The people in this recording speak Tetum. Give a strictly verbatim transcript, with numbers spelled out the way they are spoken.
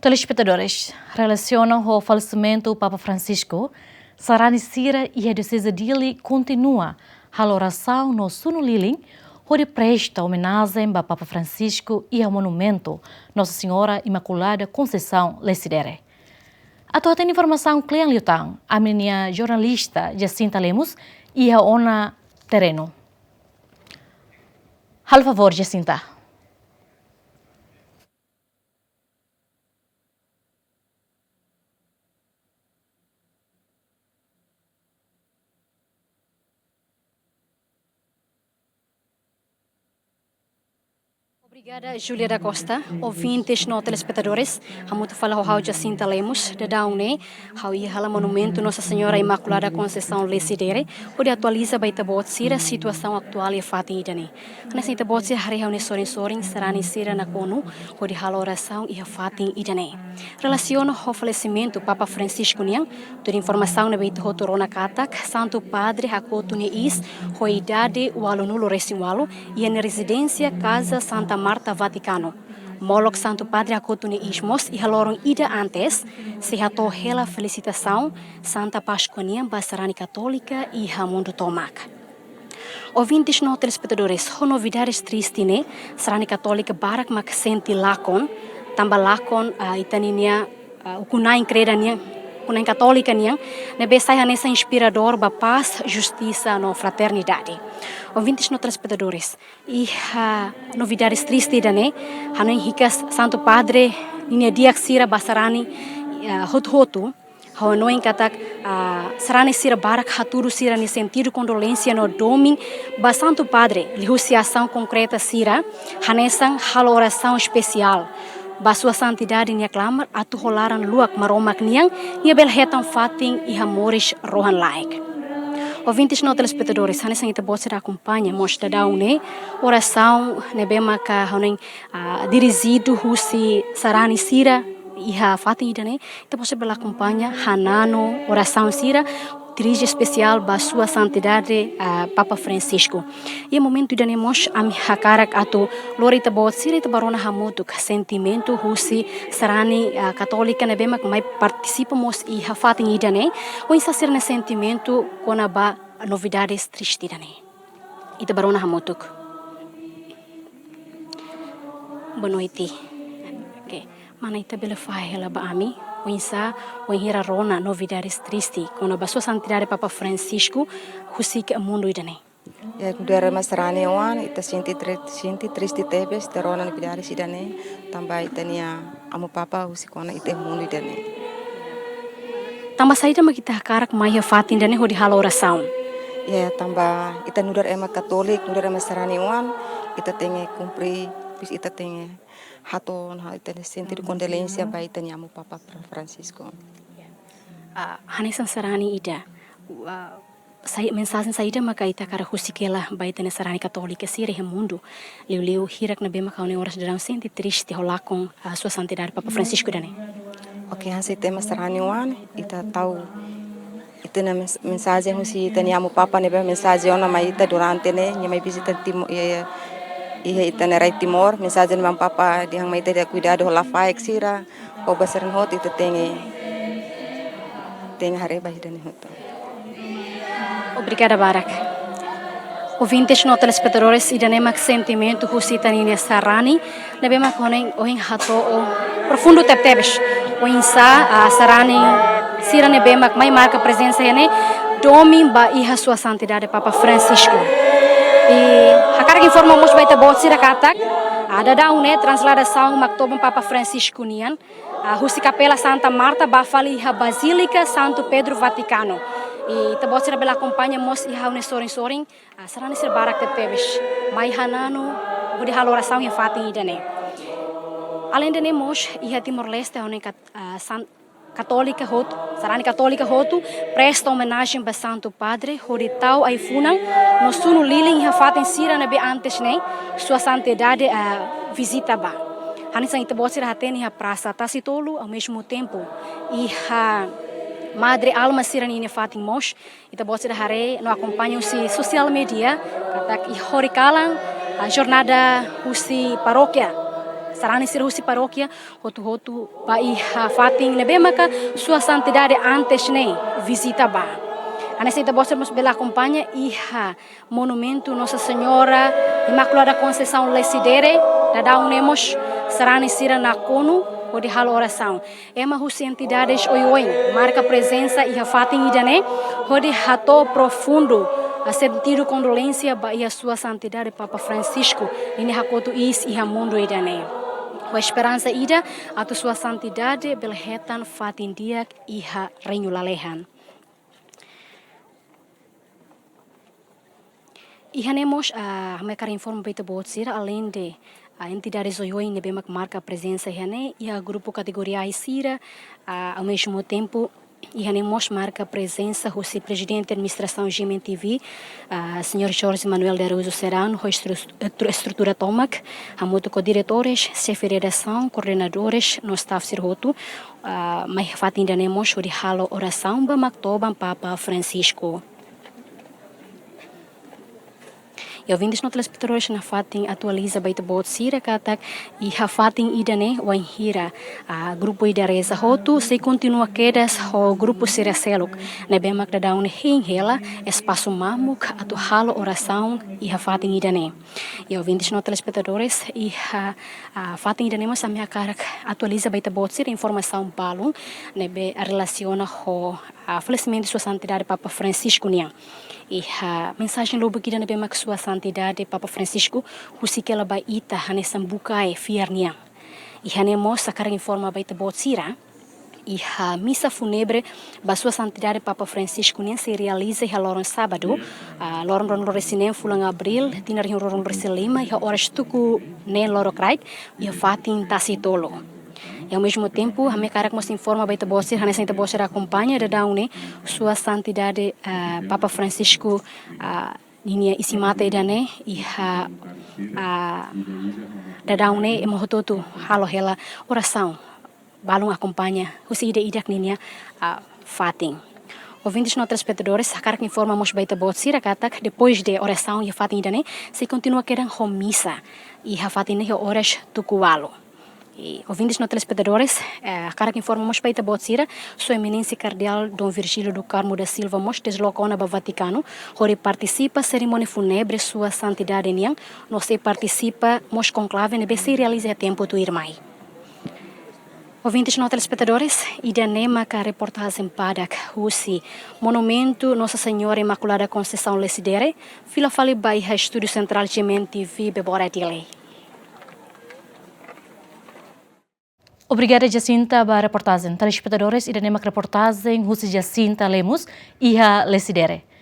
Telespetadores, relasiona ho falesimentu Papa Francisco, sarani sira iha Dioseze Dili kontinua halo orasaun no sunu lilin, hodi presta omenajen ba Papa Francisco iha monumentu Nossa Senhora Imaculada Conceição Lecidere. Atu hatene informasaun kle'an liután, ami-nia jornalista Jacinta Lemos iha ona terrenu. Halo favór, Jacinta. Obrigada, Júlia da Costa. Ouvintes no telespetadores, hamutuk fali ho ha'u Jacinta Lemos, daudaun ne'e ha'u iha hela monumentu Nossa Senhora Imaculada Conceição Lecidere, hodi atualiza ba ita-boot sira situasaun atuál iha fatin ida-ne'e. Hanesan ita-boot sira haree iha ne'e sorin-sorin, sarani sira nakonu hodi halo orasaun iha fatin ida-ne'e. Relasiona ho falesimentu Papa Francisco nian, tuir informasaun ne'ebé ita hotu rona katak, Santu Padre hakotu nia iis ho idade ualunulu resin ualu, iha nia rezidénsia Casa Santa Marta, Vatikanu. Molok Santu Padre hakotu nia iis mós iha loron ida antes, sei hato'o hela felisitasaun Santa Páskua nian ba sarani katólika iha mundu tomak. Ouvintes no telespetadores, ho novidades triste ne'e, sarani katólika barak mak sente lakon, tanba lakon, ah, ita-nia, ah, ukun-na'in kreda nian, ukun-na'in katólika nian, ne'ebé sai hanesan inspiradór ba pás, justisa no fraternidade. Ouvintes no telespetadores, iha novidades triste ida-ne'e, hanoin hikas Santu Padre ninia di'ak sira ba sarani, ah, hotu-hotu, hanoin katak, ah, sarani sira barak hatudu sira-nia sentidu kondolénsia no domin ba Santu Padre, liuhusi asaun konkreta sira, hanesan halo orasaun espesiál ba Sua Santidade nia klamar atu ho laran-luak Maromak nian, nia bele hetan fatin iha moris rohan-laek. Ouvintes no telespetadores, hanesan ita-boot sira akompaña mós daudaun ne'e, orasaun ne'ebé maka hanoin, ah, dirijidu husi sarani sira iha fatin ida-ne'e, ita-boot sira bele akompaña hananu orasaun sira, dirije espesiál ba Sua Santidade, ah, Papa Francisco. Iha momentu ida-ne'e mós ami hakarak atu lori ita-boot sira ita bá rona hamutuk sentimentu husi sarani, ah, katólika ne'ebé mak mai partisipa mós iha fatin ida-ne'e, oinsá sira-nia sentimentu kona-ba novidades triste ida-ne'e. Ita bá rona hamutuk. Boa noite. Oke. Mana ita bele fahe hela ba ami, oinsá, wainhira rona novidades triste kona-ba Sua Santidade Papa Francisco husik mundu ida-ne'e? Ya, nu'udar ema sarani oan, ita sente tri-, sente triste tebes, ita rona novidades ida-ne'e, tanba ita-nia Amu Papa husik ona ita iha mundu ida-ne'e. Tanba saida mak ita hakarak mai iha fatin ida-ne'e hodi halo orasaun? Ya, tanba ita nu'udar ema katólik, nu'udar ema sarani oan, ita tenke kumpre, depois ita tenke hato'o ona ita-nia sentidu kondolénsia ba ita-nia Amu Papa Fra-, Francisco. Ah, hanesan sarani ida, ah, sai-, mensajen saida maka ita hakarak husik hela ba ita-nia sarani katólika sira iha mundu, liuliu hirak ne'ebé maka ha'u-nia oras daudaun sente triste ho lakon, ah, Sua Santidade Papa Francisco ida-ne'e? Oke, hanesan ita ema sarani oan, ita tau ita-nia mens-, mensajen husi ita-nia Amu Papa ne'ebé mensajen ona mai ita durante ne'e, nia mai vizita Timo-, iha, iha, iha ita-nia rai Timor, mensajen Amu Papa dehan mai ita atu kuidadu ho lafaek sira, ho ba sira-ne'e hotu ita tenke, tenke haree ba ida-ne'e hotu. Obrigada barak. Ouvintes no telespetadores, ida-ne'e mak sentimentu husi ita-nia sarani ne'ebé mak ohin, ohin hato'o profundu tebetebes. Oinsá, ah, sarani sira ne'ebé mak mai marka prezensa iha ne'e, domin ba iha Sua Santidade Papa Francisco. I hakarak informa mós ba ita-boot sira katak, ah, daudaun ne'e transladasaun Maktoban Papa Francisco nian, ah, husi Kapela Santa Marta bá fali iha Bazílika Santu Pedro Vatikanu. I ita-boot sira bele akompaña mós iha ha'u-nia sorin-sorin, ah, sarani sira barak tebetebes mai hananu hodi halo orasaun iha fatin ida-ne'e. Aleinde ne'e mós iha Timor-Leste, ha'u-nia kat-, ah, san-, katólika hotu, sarani katólika hotu presta omenajen ba Santu Padre hodi tau ai-funan no sunu lilin iha fatin sira ne'ebé antes ne'e Sua Santidade, ah, vizita bá. Hanesan ita-boot sira hatene iha Prasa Tasitolu, ao mesmo tempo iha Madre Alma sira-nia fatin mós, ita-boot sira haree no akompaña husi sosiál media, katak iha horikalan, ah, jornada husi parókia sarani sira husi parókia hotu-hotu ba iha fatin ne'ebé maka Sua Santidade antes ne'e vizita ba. Hanesan ita-boot sira mós bele akompaña iha Monumentu Nossa Senhora Imaculada Conceição Lecidere, daudaun ne'e mós sarani sira nakonu hodi halo orasaun. Ema husi entidades oioin marka prezensa iha fatin ida-ne'e hodi hato'o profundu sentidu kondolénsia ba iha Sua Santidade Papa Francisco ninia hakotu iis iha mundu ida-ne'e, ho esperansa ida atu Sua Santidade bele hetan fatin di'ak iha reinu lalehan. Iha ne'e mós, ah, ami hakarak informa ba ita-boot sira, além de, ah, entidades oioin ne'ebé mak marka prezensa iha ne'e, iha grupu kategoriál sira, ah, ao mesmo tempo, iha ne'e mós marka prezensa husi Prezidente Administrasaun G M N T V, ah, Señór Jorge Manuel de Araújo Serrano, ho estru-, estru-, estrutura tomak, hamutuk ho diretores, xefe redasaun, koordenadores, no staff sira hotu, ah, mai fatin ida-ne'e mós hodi halo orasaun ba Maktoban Papa Francisco. I ouvintes no telespetadores, nafatin atualiza ba ita-boot sira katak iha fatin ida-ne'e wainhira, ah, grupu ida reza hotu sei kontinua kedas ho grupu sira seluk ne'ebé mak daudaun ne'e hein hela espasu mamuk atu halo orasaun iha fatin ida-ne'e. I ouvintes no telespetadores, iha, ah, fatin ida-ne'e mós ami hakarak atualiza ba ita-boot sira informasaun balun ne'ebé relasiona ho, ah, falesimentu Sua Santidade Papa Francisco nian. Iha mensajen lubuk ida ne'ebé mak Sua Santidade Papa Francisco husik hela ba ita hanesan bukae fiar nian. Iha ne'e mós hakarak informa ba ita-boot sira, iha misa fúnebre ba Sua Santidade Papa Francisco nian sei realiza iha loron sábadu, ah, loron ruanulu-resin-neen fulan Abríl, tinan rihun rua ruanulu-resin-lima, iha oras tuku neen lorokraik, iha fatin Tasi Tolu. I ao mesmo tempo, ami hakarak mós informa ba ita-boot sira, hanesan ita-boot sira akompaña daudaun ne'e, Sua Santidade, ah, Papa Francisco, ah, ninia isin-matan ida-ne'e, iha, ah, daudaun ne'e ema hotu-hotu halo hela orasaun, balun akompaña husi ida-idak ninia, ah, fatin. Ouvintes no telespetadores, hakarak informa mós ba ita-boot sira katak depois de orasaun iha fatin ida-ne'e, sei kontinua kedan ho misa iha fatin ne'e iha oras tuku ualu. I ouvintes no telespetadores, eh, hakarak informa mós ba ita-boot sira, Sua Eminénsia Kardeál Dom Virgílio do Carmo da Silva mós desloka ona ba Vatikanu, hodi partisipa serimónia fúnebre Sua Santidade nian, no sei partisipa mós konklave ne'ebé sei realiza iha tempu tuirmai. Ouvintes no telespetadores, ida-ne'e maka reportajen badak husi Monumentu Nossa Senhora Imaculada Conceição Lecidere, fila fali ba iha estúdiu sentrál G M N T V Bebora Dili. Obrigada, Jacinta, ba reportajen. Telespetadores, ida-ne'e mak reportajen husi Jacinta Lemos, iha Lecidere.